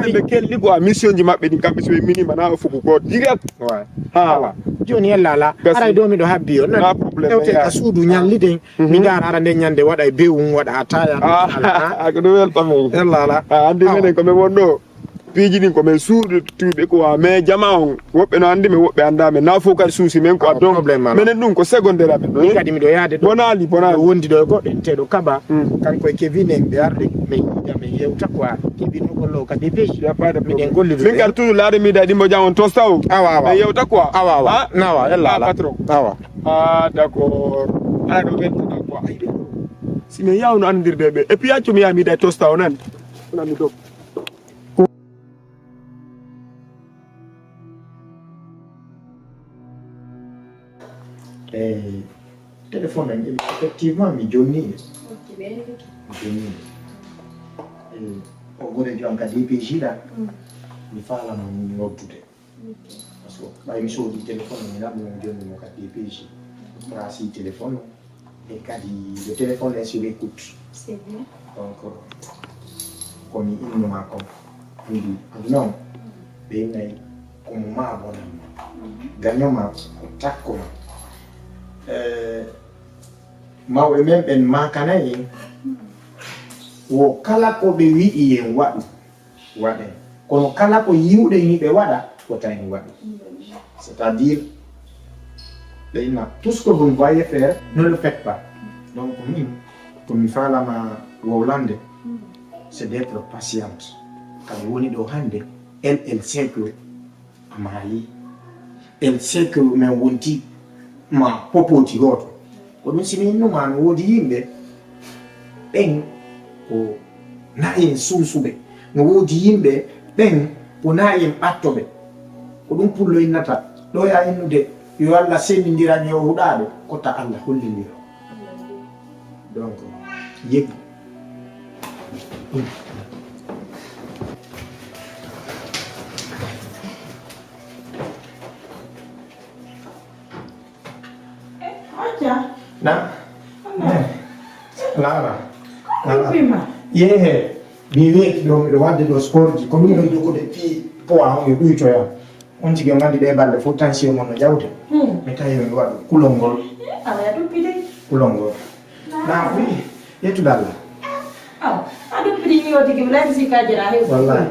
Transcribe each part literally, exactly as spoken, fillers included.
Ɓe kelɗi quoi, mission ji maɓɓe ɗin, kamɓe so ɓe miniima, na o fuku ko direct. Ouais. Ha. Awa. Jooni, yalla ala. Gasi. Aray ɗo miɗo habbi on. Na problème, tewten ya. Ka suudu, ñalliden. Mhm. Mi ndaara ara nden ñande, waɗa e bewum, waɗa ataya. Ah, ala, ha? Ah, ko ɗum welta men. Yalla ala. Ah, andi awa. Menen ko men wonno. Piiji ɗin ko men suudu tuuɓe quoi, mais jama on, woɓɓe no andi men, woɓɓe annda men. Na fof kadi suusi men quoi. Ah, donc, problème ala. Menen ɗum ko secondaire amen ɗo, min eh? Kadi miɗo yaade ɗo. Bonaali, bonaali. Miɗo wondi ɗo e goɗɗo, enteeɗo Kaba. Hmm. Kanko e Kevin en, ɓe arde, men yiida, men yewta quoi. Kevin o gollo ka D P J. Y a pas de problème. Miɗen gollida. Min kadi toujours laade mi da ɗimbo jam on tosta o. Awa, awa. Men yewta quoi. Awa, awa. Ah? Nawa, yalla ah, ala. Patron. Awa. Ah, d'accord. Ala ɗo weltata quoi. Ay, ɗo. Si men yawno andirde ɓe. Et puis, accu mi yaha mi da tosta o nan. Nan mi dog. Eyi, téléphone am, effectivement, mi jonni. Ok, ɓe andi. Mi jonni. Eyi, o goɗo jon ka D P J ɗa, mm, mi faalano mi noddude. Ok. Parce que ɓay mi soodi téléphone, mi naɓno mi jonni mo ka D P J. Tracé téléphone o. E kadi, le téléphone est sur écoute. C'est bien. Donc, ko mi inno ma kon. Mbiɗi, aduna on, ɓe innay ko mo ma bonanma. Gaño ma ko takko ma. Eh, mawɓe men ɓen makanay en, wo kala ko ɓe wi'i en waɗu, waɗen. Kono kala ko yi'uɗen hiɓe waɗa, fota en waɗu. C'est-à-dire, ɓe inna, tout ce que vous ne voyez faire, ne le faites pas. Donc, min, ko mi faalama wowlande, c'est d'être patiente. Kadi woni ɗo hannde, elle, elle sait que a maayi. Elle sait que min wonti ma popooti gooto. Ko ɗum si mi innuma no woodi yimɓe ɓen ko na en suusuɓe. No woodi yimɓe ɓen ko na en ɓattoɓe. Ko ɗum pullo innata. Ɗo ya innude yo Allah senndindiran yo huɗaaɓe. Kotta Allah hollindira. Donc, yeggu. Hocca. Na? Laara. Ko ɗum pima? Yehe. Mi weeti ɗo, miɗo waɗde ɗo sport ji. Ko ɗum ɗo jogude fii poids on yo ɗuytoya. On tigi on anndi ɗe balɗe fof tension mon no jawte. Hmm. Mi tawi mi waɗu kulol ngol. Eh, awa ya ɗum pide. Kulol ngol. Na wi, yettude Allah. Aw, aɗum piɗi mi o tigi mi lati si ka jira he. Wallahi.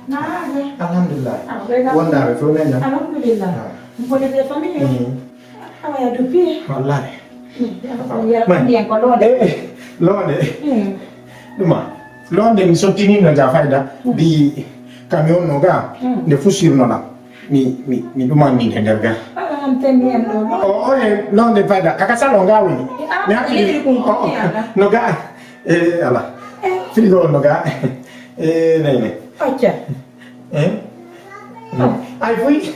Na ga. Alhamdulillah. Aw, be ga. Wondaɓe fof men na. Alhamdulillah. Ah. Mbole be famille. Mm. Awa ya dupi. Wallahi. Mm. Awa ya. Man. Ni ko londe. Eh, eh, londe. Mm. Ɗuma. Londe mi sottini no ja fayda. Mm. Bi camion no ga. Mm. Nde fusir no na. Mi, mi, mi ɗuman min e nder ga. Aɗa am tenni en ɗo. O, o, e, non de fayda. Kaka salon ga woni. Ah, mi hakkili. Yiri kun ko no ga. E, ala. Eh. Frigo no ga. E, nay, nay. Acca. Eh? No. Ay, fuy.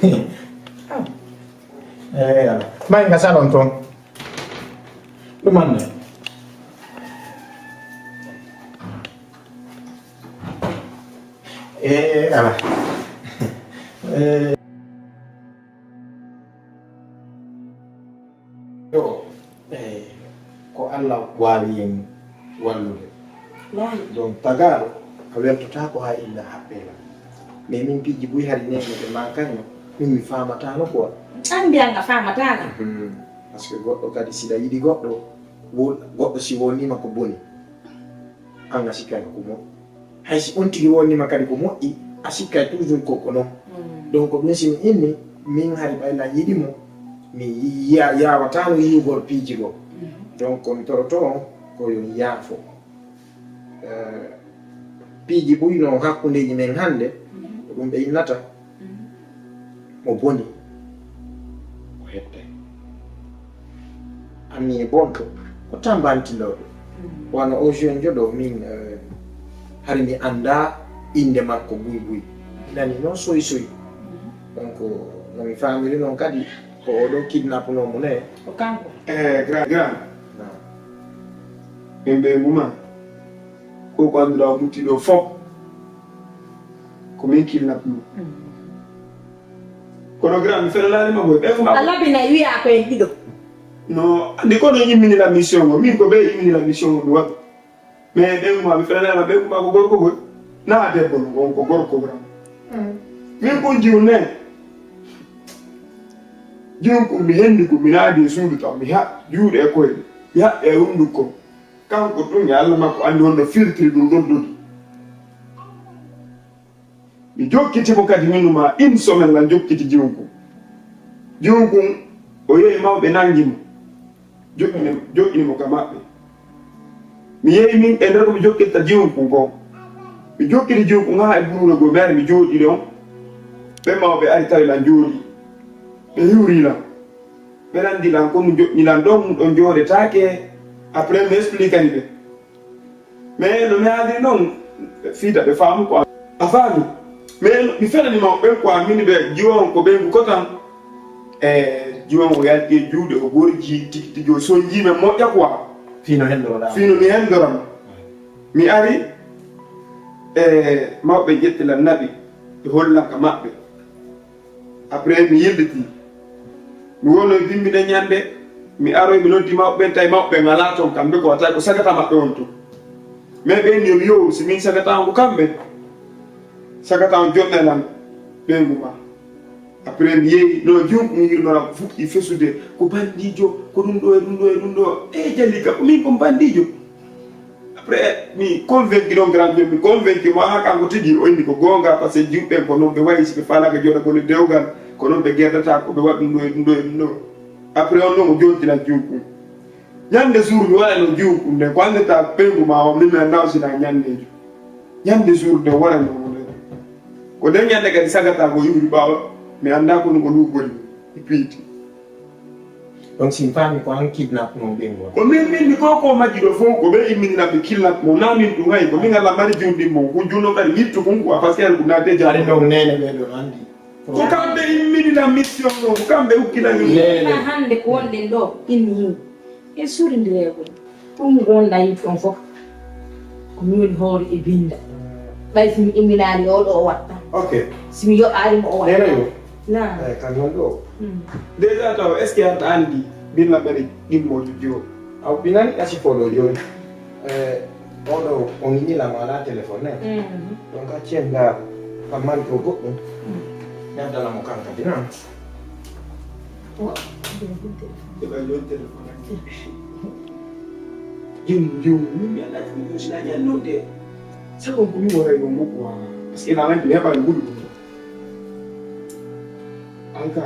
Ah. E, ala. May nga salon ton. Ɗuman ne. E, ala. E. Yo, e, ko Allah waawi en wallude. Laahi. Donc, tagaaɗo, a weltotaako haa illa haɓɓeela. Mais min piiji buy hari neene ɓe ma kañum, min mi faamataano quoi. An mbiyan nga faamataano? Hmm. Parce que goɗɗo kadi, si ɗa yiɗi goɗɗo, wo-, goɗɗo si wonniima ko boni, an a sikkaaki ko moƴƴi. Hay si on tigi wonnima kadi ko moƴƴi, a sikkay toujours ko ko non. Mm. Donc ɗum si mi inni, min hari ɓay lan yiɗi mo, mi yiya-, yawatano yiwgol piiji goo. Mm. Donc ko mi toroto on, ko yo yaafo. Eh, piiji ɓuyno hakkundeji men hannde, mm, ko ɗum ɓe innata. Mm. Mo boni, o hettay. Anniye bonɗo, ko tambantilooɗo. Mm. Wano o jeune jo ɗo, min, eh, hari mi annda innde makko buy buy. Mi nani noon soy soy. Mm. Donc, no mi faamiri noon kadi, ko o ɗo kidnapnoo mo ne. Ko kanko? Eh, grand, grand. Naam. Min ɓe nguma. Ko ko annduɗaa o mutti ɗo fof. Ko min kidnapnoo. Mm. Kono grand, mi felanaali ma boy. Ɓe kuma. A labinay wiyaa ko en ɗiɗo. No, anndi ko no immini la mission o. Min ko ɓe immini la mission o mi waɗu. Mais ɓe kuma, mi felanaali ma, ɓe kuma ko gorko boy. Na debbo no, on ko gorko wura. Min kun jiwne. Jiwkun mi hendi ko mi naadi e suudu taw mi haɓɓi juuɗe e koyɗe. Mi haɓɓi e hunduko. Kanko tun e Allah makko anndi honno firtiri ɗum ɗon ɗon. Mi jokkiti mo kadi minu ma une semaine lan jokkiti jiwkun. Jiwkun o yehi mawɓe nangi mo. Joɗɗini joɗɗini mo ka maɓɓe. Mi yehi min e nder ko mi jokkirta jiwkun kon. Mi jokkiti jiwkun haa e buruure goo mi ari mi jooɗi ɗon. Ɓen mawɓe ari tawi lan jooɗi. Ɓe hiwri lan. Ɓe lanndi lan ko no joɗɗini lan ɗon ɗon jooɗetaake. Après mi expliquani ɓe. Mais no mi haaldiri noon fiita ɓe faamu quoi. A faami? Mais mi felani ma ɓen quoi min ɓe jiwon ko ɓen ko tan. E jiwon o yalti e juuɗe o gorji tigi tigi o sonji men moƴƴa quoi. Fino hendoɗa. Fino mi hendorama. Mi ari e mawɓe ƴetti lan naɓi ɓe hollan ka maɓɓe. Après mi yillitii. Mi wonoyi bimbi nden ñannde, mi aroyi mi noddi mawɓe ɓen, tawi mawɓe ɓen alaa toon kamɓe ko, tawi ko sagata maɓɓe woni toon. Mais ɓeen yo mi yooru, si miin sagata on ko kamɓe, sagata on jonnay lan ɓeyngu maa. Après mi yehi, no juuɗe mum yirnora fuɗɗi fesude, ko banndiijo, ko ɗum ɗo e ɗum ɗo e ɗum ɗo. E jalli kam, ko miin ko mi banndiijo. Après mi convaincu ɗon grand jomi mi convaincu mo haa kanko tigi o inni ko goonga par ce que jiwɓe ɓen ko noon ɓe wayi si ɓe faalaaka jooɗagol e dewgal ko noon ɓe gerdata ko ɓe waɗi ɗum ɗo e ɗum ɗo e ɗum ɗo. Après on noon o jontinan juuɗe ɗum. Ñande suur mi waɗano juuɗe ɗum nden ko anndata ɓeyngu ma o min mi annda o sina ñandeejo. Ñande suur nde o waɗano mo nden ko nden ñande kadi sagata ko iwri ɓaawa mi annda ko ɗum o luugori mi piiti. Donc si mi faami ko an kidnap non ɓe ngol. Ko min min mi ko ko majji ɗo fof ko ɓe immini lamɓe kidnap mo na min ɗum hay ko min Allah mari jundin mo ko juno kadi yittu kon quoi parce que ko na déjà ari donc nene ɓe ɗo andi. Ko kamɓe immini la mission o ko kamɓe ukkila min. Nene hande ko wonɗen ɗo inni him e surindiregol. Ɗum ngonɗa yimɓe on fof ko min woni hoore e binnda. Ɓay si mi imminaali oɗo o watta. Ok. Si mi yoɓaali mo o watta. Nena yo. Na. Eh, kan non ɗo. Mm. Déjà taw est-ce que an anndi binna ɓeri ɗimmo jujjo. Aw binani kasi foɗo joni. Eh, oɗo on ñila mala téléphone ne. Mm. Donc a cenda ka man ko goɗɗum. Mm. Ñaddana mo kanka dina. Wa. Ɓe ɓay yon téléphone. Jum jum min mi anndaa ko min ɗum sina ñannoo de sabu ko mi waray ɗum mukku wana parce que ina nanndi mi heɓa e mbuɗu ɗum anka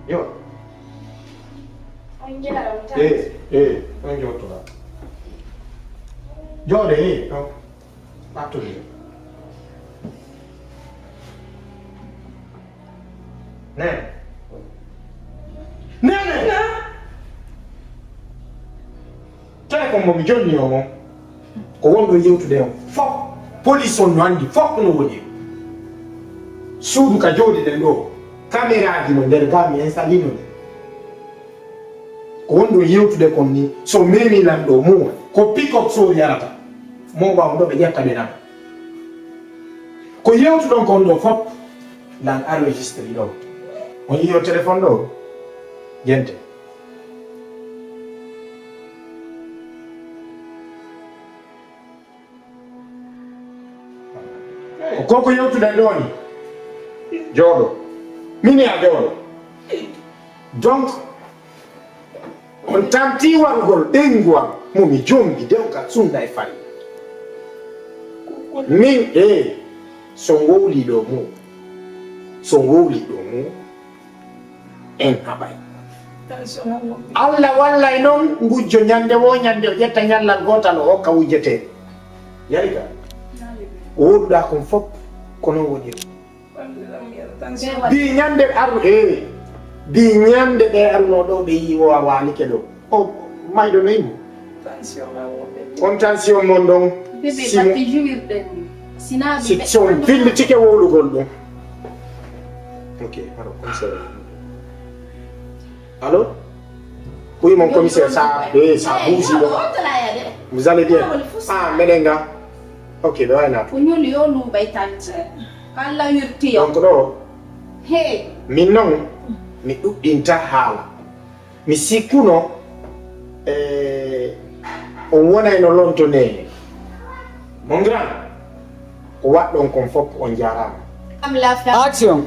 yo on jaaraama tan e e on jottora jooɗe e ɗo ɓattude Nene. Nene! Tele ko mbomi jonni o mo. Ko wonɗo yewtude on fof. Police on no anndi fof ko no woni. Suudu ka jooɗiɗen ɗo. Kameraaji no nder ga mi installino ɗe. Ko wonɗo yewtude kon ni so memi lan ɗo mo ko pick-up soori yarata. Mo waw ɗo ɓe ƴetta ɓe nan. Ko yewtuɗon kon ɗo fof. Lan enregistré ɗo. On yiyo téléphone ɗo. Jente. Ko koko yewtuɗen ɗo ni. Jooɗo. Mini a jooɗo. Donc on tamti warugol ɓeyngu am mo mi jombi dewgal sunna e fari min e so ngowli ɗo mu so ngowli ɗo mu en haɓay allah wallay noon ngujjo ñande wo ñande o ƴetta ñallal gootal o hokka wujjetee yayga ko woɗuɗa kon fof ko noon woniri Bi ñande ar e bi ñande ɓe arno ɗo ɓe yi o a walike ɗo o mayɗo noyi mo on tension mon ɗon si on villitike wowlugol ɗum ok aro commissaire allo oui mon commissaire sa e sa bougi ɗo vous allez bien ah meɗen ga ok ɓe wayna ko ñoli yo luuɓay tante Kalla wirti yo. Donc ɗo min noon mi ɗuɗɗinta haala mi sikkuno E, on wonayno lontonee. Mon grand. Ko waɗɗon kon fof, on njaaraama. Action.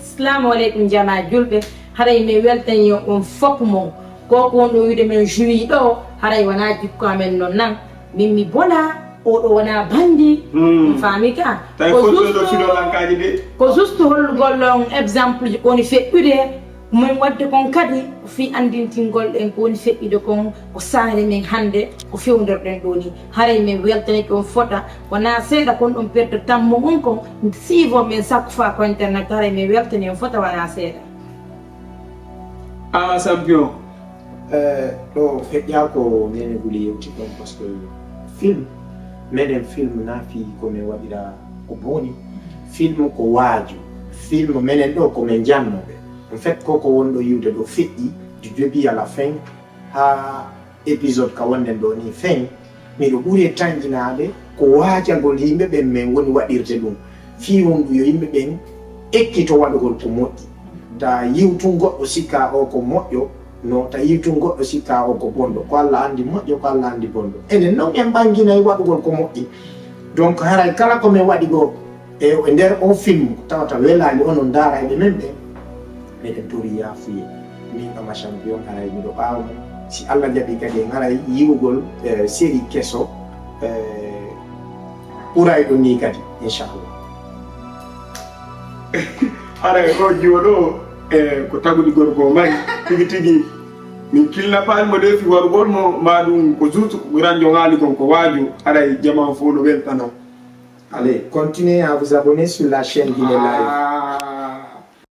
Salamu aleykum, jamaa julɓe. Haray mi weltanii on fof mon. Ko ko wonɗo wiide men joué ɗo, haray wonaa jikku amen non nan. Min mi bona, oɗo wonaa bandi. Hmm. Faami ka? Tawi ko fof ɗo juste, filo lankaaji de. Ko juste hollugol on exemple ji ko woni feƴƴude. Min waɗde kon kadi ko fii anndintingol en ko woni feƴƴude kon, ko saare men hannde, ko fewndorɗen ɗo ni. Haray min weltanike on fota, wonaa seeɗa kon ɗon perte tammo on kon, siivo men sakko faa ko internet, haray min weltani on fota wonaa seeɗa. Ah, champion. Eh, ɗo feƴƴa ko nene huli yewti kon, parce que film, meɗen film na fii ko min waɗira ko boni. Film ko waaju. Film menen ɗo ko min jannooɓe. En fait, ko ko wonɗo yiwde ɗo feƴƴi du début à la fin, haa épisode ka wonɗen ɗo ni fin. Miɗo ɓuri e tanƴinaade ko waajagol yimɓe ɓen men woni waɗirde ɗum. Fii honɗum yo yimɓe ɓen ekkito waɗugol ko moƴƴi. Ta yiwtun goɗɗo sikka o ko moƴƴo, no ta yiwtun goɗɗo sikka o ko bonɗo. Ko Allah anndi moƴƴo, ko Allah anndi bonɗo. Enen non en ɓanginay waɗugol ko moƴƴi. Donc haray kala ko min waɗi goo e e nder o film tawata welaali onon ndaarayɓe men ɓen, meɗen tori yaafuye. Min Ama Champion haray miɗo ɓaawo mon. Si Allah jaɓi kadi en aray yiwugol eh, série keso eh, ɓurayɗo ni kadi, inchallah. Haray o jiwo ɗo e ko tagudi gorko o mari tigi tigi. Min kilnapaani mo defi warugol mo ma ɗum ko juste ranjo ngaali kon ko waaju. Haray jamaa fof no weltano. Allez, continuez à vous abonner sur la chaîne Guinée Live.